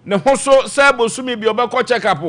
ne ho so sɛ bosome bi ɔbɛkɔ check up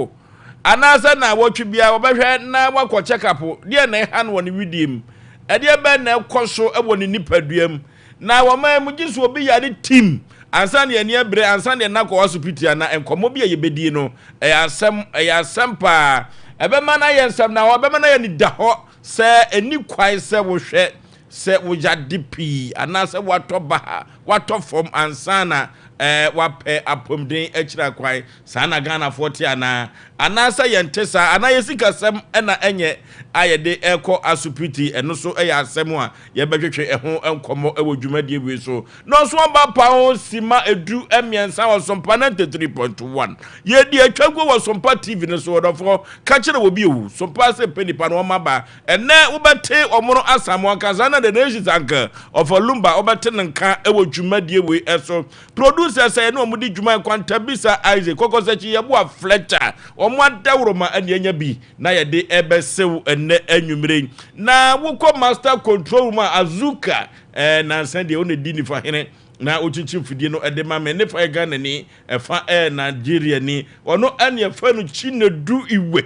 anaasɛ naawɔtwe biara ɔbɛhwɛ na wakɔ check up. Deɛ na ɛha no wɔ ne widie mu, ɛdeɛ bɛn na ɛkɔ so wɔ ne nipadua mu? Na wɔn mu gye so obi yare tim ansa ne ani abere ansa ne ɛna kɔ asopiti ana? Nkɔmmɔ bi a yɛbɛdie no, ɛyɛ asɛm, ɛyɛ asɛm paa. Ɛbɛma no ayɛ nsɛm na ɛbɛma no ayɛ ne da hɔ sɛ ɛni kwan sɛ wohwɛ sɛ woyade pii anaasɛ woatɔ ba, woatɔ fam ansa na wapɛ apɔmuden akyira kwan. Saa na Ghanafoɔ te anaa, anaasɛ yɛnte saa, anaa yɛ sikasɛm ɛna ɛnyɛ a yɛde ɛkɔ asopiti? Ɛno so ɛyɛ asɛm a yɛbɛhwehwɛ ɛho nkɔmmɔ ɛwɔ dwumadie wei so. Na ɔso aba pa ho sima 13 wɔ Sompa 93.1. Yɛdi atwa gu wɔ Sompa TV no so. Ɔdɔfoɔ, ka kyerɛ wɔ bi owu Sompa sɛ pɛ nipa no ɔma ba. Ɛnɛ wobɛte ɔmono Asamoa nkasa na the nations anka ɔfa Lumba, wobɛte ne nka ɛwɔ dwumadie wei ɛso. Producer sɛ ɛne ɔmo di dwuma nkwanta bisa Isaac Kɔkɔsakyi, yɛboa Fletcher, ɔmo adawuroma ɛne anya bi na yɛde ɛbɛsew ɛnɛ anwummere. Na wokɔ master control room a, Azuka nansa deɛ ɔna di nifa hene na okyinkyin fidie no ɛde ma me. Ne fa yɛ Ghana ni, ɛfa Nigeria ni. Ɔno ɛne ɛfa no Chinedu Iwe,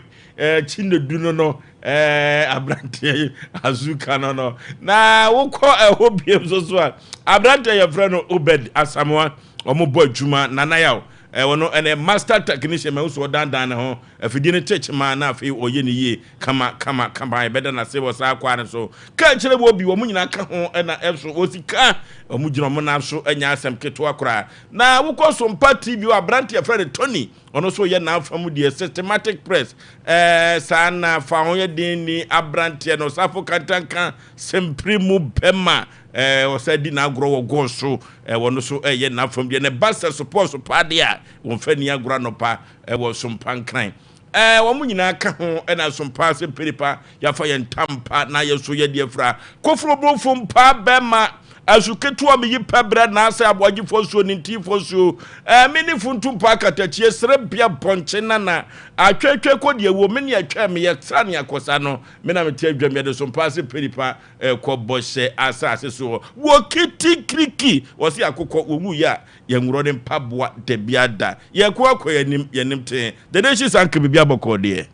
Chinedu no aberanteɛ Azuka no. Na wokɔ ɛhɔ biem nso so a, aberanteɛ yɛfrɛ no Obed Asamoa, ɔmo bɔ adwuma. Nanayaw ɔno ɛnɛ master technician ma nso ɔdandan ne ho afidie no kyekye na afei ɔyɛ ne yie kama kama kama. Yɛbɛda n'ase wɔ saa kwan no so. Kaa kyerɛ wɔ bi, wɔn nyinaa ka ho ɛna ɛso wɔsika wɔn gyina wɔn nan so, ɛnya asɛm ketewa koraa. Na wokɔ Sompa TV wɔ, aberanteɛ yɛfrɛ no Tony, ɔno nso yɛ n'afa mu deɛ systematic press saa na fa ho yɛ den ni. Aberanteɛ no Safo Kantanka sempere mu bɛma ɔsɛ di n'agorɔ wɔ gɔɔ so. Wɔn nso ɛyɛ n'afam deɛ ne ba sɛ support so paa deɛ a wɔn fɛ ni agorɔ anɔpa ɛwɔ Sompa Nkran. Wɔn nyinaa ka ho ɛna Sompa sɛ mperipa yɛafa yɛn ntampa na yɛ so yɛ deɛ fra koforo bonfo mpa bɛma asu ketewa mi yi pɛ brɛ naasɛ aboagyefoɔ nsuo ne ntiifoɔ nsuo me ne funtum pa akatakyie sere bea bɔnkye nana atwetwe kɔ deɛ wo me ne atwa me yɛ sra ne akɔsa no me na mete adwam. Yɛde Sompa ase peripa ɛkɔ bɔhyɛ asase soɔ wɔ kitikiriki. Wɔsi akokɔ wɔwu yɛ a yɛnworɔ ne mpaboa dabi ada. Yɛkɔ akɔ yɛnim yɛnim tee dede hyi sanka biribi abɔkɔ deɛ.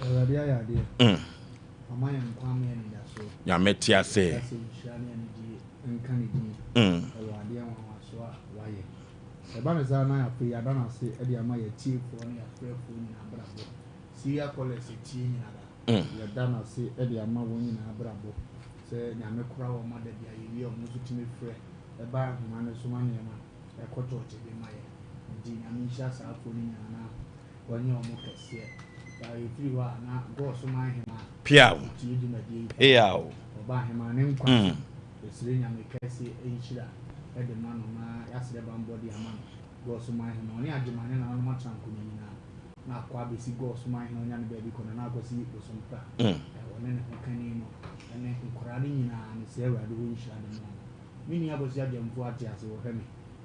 Awurade ayɛ adeɛ. Ɔma yɛn nkwa ma yɛn anidasoɔ. Nyame te ase. Kasa nhyira ne anigye nka ne din ɛwɔ adeɛ nwanwaso a wayɛ. Ɛba ne saa na afei yɛada no ase de ama yɛtiefoɔ ne yɛafrɛfoɔ nyinaa brabɔ. Syria College tie nyinaa, yɛda no ase de ama wɔn nyinaa brabɔ sɛ Nyame kora wɔn ma da bi a yɛwie a, wɔn nso tumi frɛ ɛba ahoma no so ma nneɛma ɛkɔ tɔɔkye de ma yɛ. Nti Nyame nhyira saa afoɔ no nyinaa na wɔnyɛ wɔn kɛseɛ. Yɛfiri hɔ a, na gɔɔ so ma ahema piaw tie dwumadie yi. Piaw. Ɔba ahema ne nkwa so, yɛsrɛ Nyame kɛse nhyira de ma no na yɛasrɛ bambɔ de ama no. Gɔɔ so ma ahema, ɔne agyema ne nananom atena nkonnwa nyinaa na akɔ abɛsi gɔɔ so ma ahene, ɔnya ne baabi kɔ na na akɔsi Bosompra. Ɔne ne ho kani no ɛne nkwaraa no nyinaa, mesrɛ Awurade hɔ nhyira de ma ɔno. Me nua Akɔsi Agyamfo ate ase wɔhwɛ me,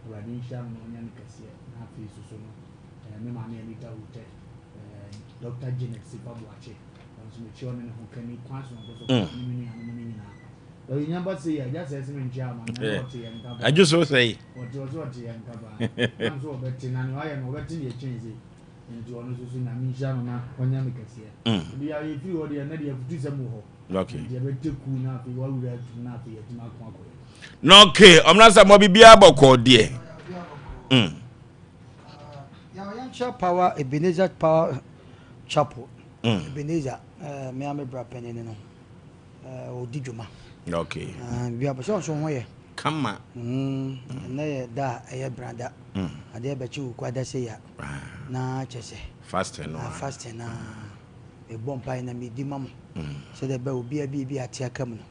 Awurade nhyira no na ɔnya no kɛseɛ. Na afei soso no me maame Anita Hutɛ, Dr Janet Sifa Boakye, ɔno nso mekyia ɔne ne ho kani kwan sononko so ne me nuanom no nyinaa. Ɔyɛ ba se yɛ agya sɛ ɛsɛ me nkyia ama me na ɔte yɛn nka paa. Adwo so sɛ yi. Ɔte, ɔsɛ ɔte yɛn nka paa na nso ɔbɛte na nea ɔayɛ no ɔbɛte deɛ kyɛn se. Nti ɔno nso so Nyame nhyira no na ɔnyɛ no kɛseɛ. Ebi a yɛfiri hɔ deɛ, ɛnɛ deɛ afutusɛm wɔ hɔ. Nti yɛbɛte ku na afei wawura atum na afei yɛatumi ako akɔyɛ. Na okay, ɔmena sɛ mɔ biribiara bɔkɔɔ deɛ. Yɛnkyerɛ Power Ebenezer Power Chapel. Ebenezer, me a me bra panin no ɔdi dwuma. Biribi abɔ sɛ ɔnso ho yɛ. Kama. Ɛnɛ yɛ da a ɛyɛ brada. Adeɛ bɛkye wo kwada sɛ ya. Na kyɛ sɛ. Fasting no. Fasting na mebɔ mpaeɛ na medi ma mo. Sɛdeɛ ɛbɛyɛ obiara bi ate aka mu no.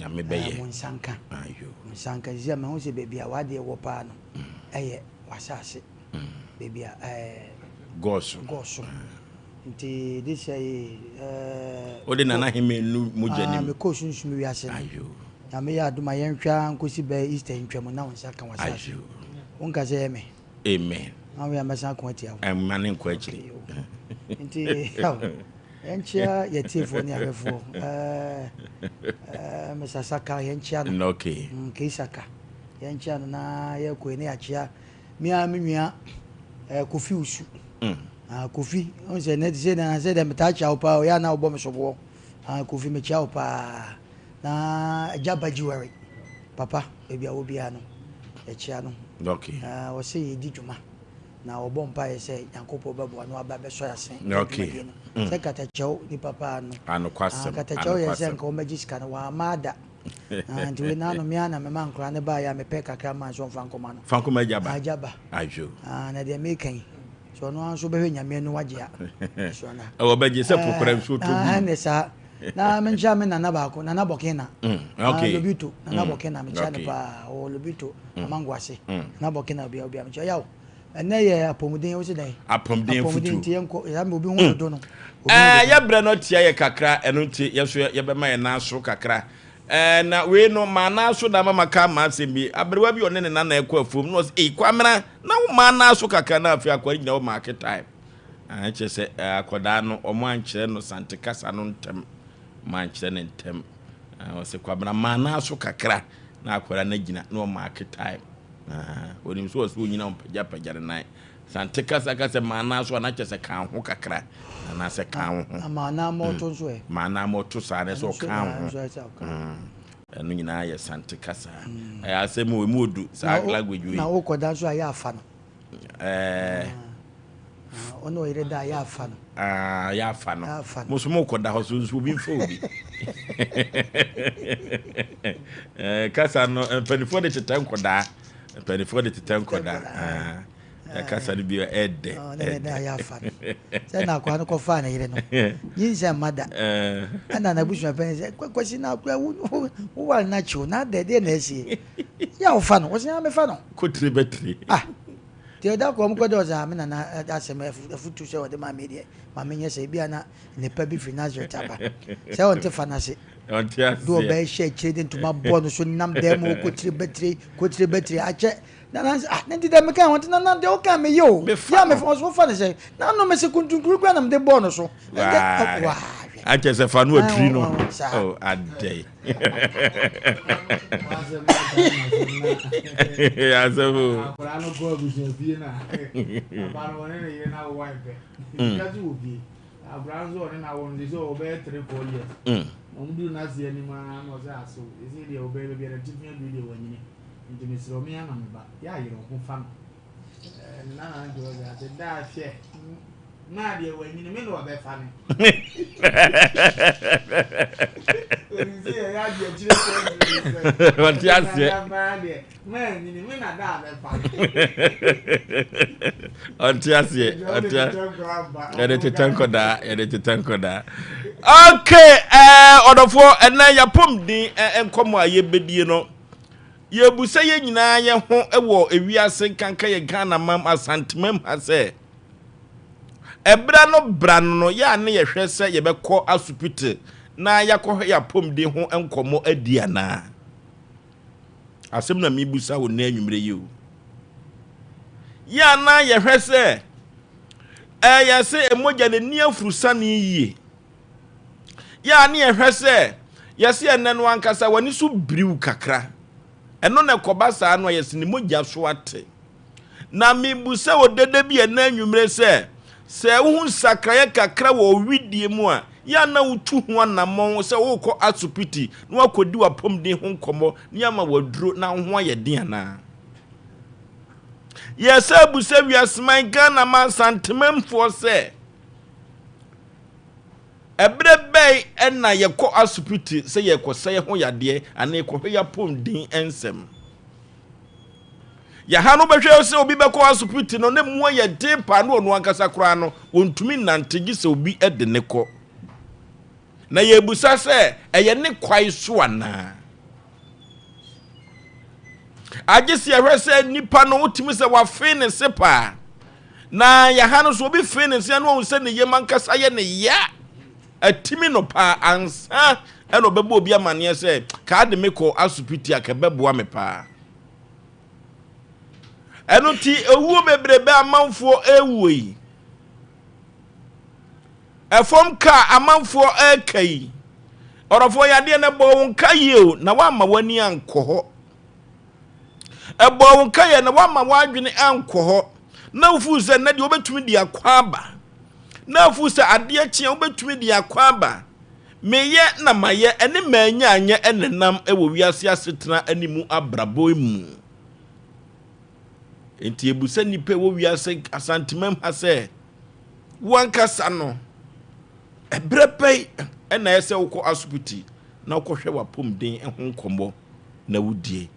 Nyame bɛyɛ. Mo nsa nka. Mo nsa nka. Sisi a mahu sɛ baabi a wadeɛ wɔ paa no ɛyɛ w'asase. Baabi a Gɔɔso. Gɔɔso. Nti de sɛ Wode Nana Heme nu mogya nim. Mekɔɔ sunsum wiase no. Nyame yɛ adom a, yɛnhwɛ ara nkɔsi bɛyɛ Easter ntwam na wo nsa ka w'asase. Wonka sɛ ɛyɛ me. Amen. Na woyɛ mɛsan ako atia wo. Ɛmma ne nkɔ akyiri. Nti yɛnkyia yɛtiefoɔ ne ahwɛfoɔ. Mr. Saka, yɛnkyia no. Keisaka, yɛnkyia no na yɛkɔ ne yɛakyia me a me nua. Kofi Osu. Ah, Kofi, ɔn sɛ ne sɛ na sɛ dɛ metaa kyia wo paa, ɔyɛ a na wobɔ me soboɔ. Ah, Kofi mekyia wo paa. Na Agya Bagyiware, papa, baabi a wɔ biara no, yɛkyia no. Okay. Ah, ɔsɛ yɛdi dwuma. Na ɔbɔ mpaeɛ sɛ Nyankopɔn bɛboa no aba bɛsɔ yɛn ase wɔ Okay. dwumadie no. Sɛ katakyɛw nipa paa no. Anokwasɛm, Ah, katakyɛw yɛ sɛ anokwasɛm. nka wɔmmɛgye sika no, wamma ada. Ah, nti wei naano me ara na mema nkwadaa no baeɛ a mepɛ kakra maa sɛ ɔmfa nkɔma no. Fa nkɔma agya ba. Ah, agya ba. Adwo. Ah, na deɛ meka yi, sɛ ɔno ara nso bɛhwɛ Nyame no wagye a, ɛsɔ na. Ɛwɔ bɛgye sɛ po kora nsuo tɔ gu. Ah, ɛne saa. Na menkyia me nana baako, Nana Bɔkena. Okay. Ah, Lobito, Nana Bɔkena, mekyia no paa. Ɔwɔ Lobito, Amango ase. Nana Bɔkena, obia obia mekyia. Yaw, ɛnɛ yɛ apɔmuden, wo se dɛn? Apɔmuden futu. Apɔmuden nti yɛnkɔ, yɛn obi ho dodo no. Ɛɛ, yɛbrɛ no tia yɛ kakra, ɛno nti yɛ so yɛbɛma yɛn nan so kakra. Ɛɛ, na wei no, maa nan so na ama maka ama asɛm bi. Aberewa bi ɔne ne nana ɛkɔ afuom na ɔsɛ, ei, Kwamena, na wo maa nan so kakra na afei akɔre gyina hɔ maake time. Ah, kyerɛ sɛ akwadaa no, ɔmo ankyerɛ no Sante kasa no ntɛm. Ɔmo ankyerɛ no ntɛm. Ah, ɔsɛ Kwamena maa nan so kakra na akwadaa no agyina na ɔmaake time. Ah, onim sɛ ɔsɛ onyina ɔmpagyapagya ne nan. Sante kasa kasa maa nan so a na kyerɛ sɛ ka ho kakra anaasɛ ka wo ho. Maa nan ma ɔto nso ɛ. Maa nan ma ɔto saa na sɛ ɔka wo ho. Ɛno nyinaa yɛ Sante kasa. Ɛyɛ asɛm o, emu odu saa language wei. Na wokɔda nso a yɛ afa no. Ɛɛ. Ɔne ɔyere da a yɛ afa no. Ah, yɛ afa no. Mo nso mo kɔda hɔ so nso obi nfa obi. Ɛɛ kasa no mpanimfoɔ de tetɛ nkɔdaa. Mpanimfoɔ de tetɛ nkɔdaa. Kasa no bi ɛdɛ. Ɔne da yɛ afa no. Sɛ na akwadaa no kɔfaa ne yere no. Nyinsɛn mma da. Ɛna n'abusua panyin sɛ Kwasi na akwadaa wo wo ware no akyi o na adɛ deɛ na asie. Yɛ a wofa no. Wɔsɛ yɛ mefa no. Kotire bɛtire. Ah. Nti ɛda koro wɔkɔ dɛ ɔsɛ ah me nana asɛm afutu sɛ ɔde maa me deɛ ma menyɛ sɛ ebia na nnepa bi firi Nazareth aba. Sɛ ɔnte fa no ase. Ɔnte aseɛ. De ɔbaa hyɛ akyire de ntoma bɔ no so nam dan mu kotire bɛtire kotire bɛtire akyɛ. Nana sɛ ah ne nti dɛ meka wɔn nti nana deɛ woka meyɛ o. Mefa no. Yɛ a mefa ɔsɛ wofa no sɛ nano mese kuntunkuru kura na mede bɔɔ no so. Waa akyɛ sɛ fa no atiri no. Oh adɛn. Asɛm o. Akwadaa no kɔ abusua fie na papa no ɔne ne yere na awowa mpɛ. Sika so wɔ fie. Akwadaa nso ɔne na awo no sɛ ɔbɛyɛ 3, 4 years. Na wɔn duru n'ase anim ara na ɔsɛ asew. Esi deɛ ɔbɛyɛ baabi a n'atifi aduru deɛ wanyini. Nti mesrɛ wo me ara na me ba. Yɛ ayere wo ho fa no. Ɛɛ ne nana no nti ɔsɛ ase daa hwɛ. Naa deɛ wanyini me na ɔbɛfa me. Onim sɛ yɛyɛ adeɛ akyire sɛ Ɔte aseɛ. Naa nyini me na daa bɛfa me. Ɔte aseɛ. Ɔte yɛde tetɛ nkɔdaa, yɛde tetɛ nkɔdaa. Okay, ɛɛ ɔdɔfoɔ, ɛnɛ yɛapɔm din nkɔmɔ a yɛbɛdie no, yɛbusa yɛn nyinaa yɛn ho wɔ ewiase nkanka yɛ Ghana mam Asantemam ha sɛ ɛberɛ no bra no no yɛ a ne yɛhwɛ sɛ yɛbɛkɔ asopiti na yɛakɔhwɛ yɛapɔmden ho nkɔmmɔ adi anaa. Asɛm na mebusa wo nnɛ anwummerɛ yi o. Yɛ a na yɛhwɛ sɛ ɛyɛ sɛ mogya no ani afurusane yie. Yɛ a ne yɛhwɛ sɛ yɛsɛ ɛnɛ no ankasa w'ani so biriw kakra. Ɛno na ɛkɔba saa no a yɛsɛ ne mogya so ate. Na mebusa wo dede bi ɛnɛ anwummerɛ sɛ sɛ wohu nsakraeɛ kakra wɔ owidie mu a, yɛ a na wotu ho anammɔn sɛ wokɔ asopiti na wakɔdi w'apɔmuden ho nkɔmmɔ ne ama waduro na wo ho ayɛ den anaa? Yɛsɛ abusa wiaseman Ghana ma Asantemamfoɔ sɛ ɛberɛ bɛn ɛna yɛkɔ asopiti sɛ yɛkɔsɛ yɛ ho yadeɛ anaa yɛkɔhwɛ yɛ apɔmuden nsɛm. Yɛha no bɛhwɛ sɛ obi bɛkɔ asopiti no ne mu ayɛ den paa na ɔno ankasa koraa no wɔntumi nnante gye sɛ obi de ne kɔ. Na yɛbusa sɛ ɛyɛ ne kwae so anaa? Agye sɛ yɛhwɛ sɛ nipa no wotumi sɛ wafe ne se paa. Na yɛha no so obi fe ne se na ɔhu sɛ ne yam ankasa yɛ ne ya. Atimi no paa ansa ɛna ɔbɛbɔ obi amanneɛ sɛ kaa de me kɔ asopiti a kɛbɛboa me paa. Ɛno nti ewuo bebrebe amanfoɔ ewuo yi. Ɛfam ka amanfoɔ ɛreka yi. Ɔdɔfoɔ yadeɛ no ɛbɔ wo nka yie o na woamma w'ani ankɔ hɔ. Ɛbɔ wo nka yɛ na woamma w'adwene ankɔ hɔ. Na wofuu sɛ nnɛ deɛ wobɛtumi de akɔ aba. Na wofuu sɛ adeɛ kye a wobɛtumi de akɔ aba. Meyɛ na mayɛ ɛne manya anyɛ ɛnenam wɔ wiase asetena ne mu abrabɔ mu. Enti ebusa nnipa ɛwɔ wiase Asantemam ha sɛ, wo ankasa no, ɛberɛ bɛn ɛna ɛsɛ wokɔ asopiti na wokɔhwɛ w'apɔmuden ho nkɔmmɔ na wodie?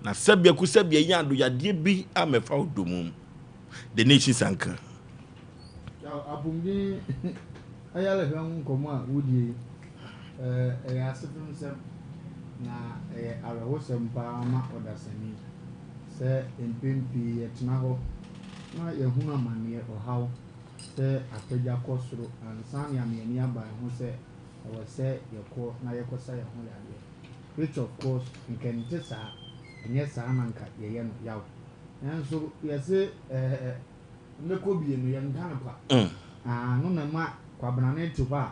Na sɛbea ku sɛbea yi ado yadeɛ bi a mɛfa wo domum. The Nation's Anchor. Apɔmuden ayarehwɛ ho nkɔmmɔ a wodie yi, ɛyɛ asefemsɛm na ɛyɛ awerɛhosɛm paa ma ɔdasani sɛ mpɛn pii yɛtena hɔ na yɛhunu amanneɛ, ɔhaw sɛ apagya kɔ soro ansa na yɛama yɛn ani aba yɛn ho sɛ ɛwɔ sɛ yɛkɔ na yɛkɔsa yɛn ho yadeɛ. Which of course nka ɛnte saa, ɛnyɛ saa na nka yɛyɛ no yaw. Nanso yɛse ɛɛ mɛkɔ bie no yɛnka no kwa. Ah, no na ɛma Kwabena no te hɔ a.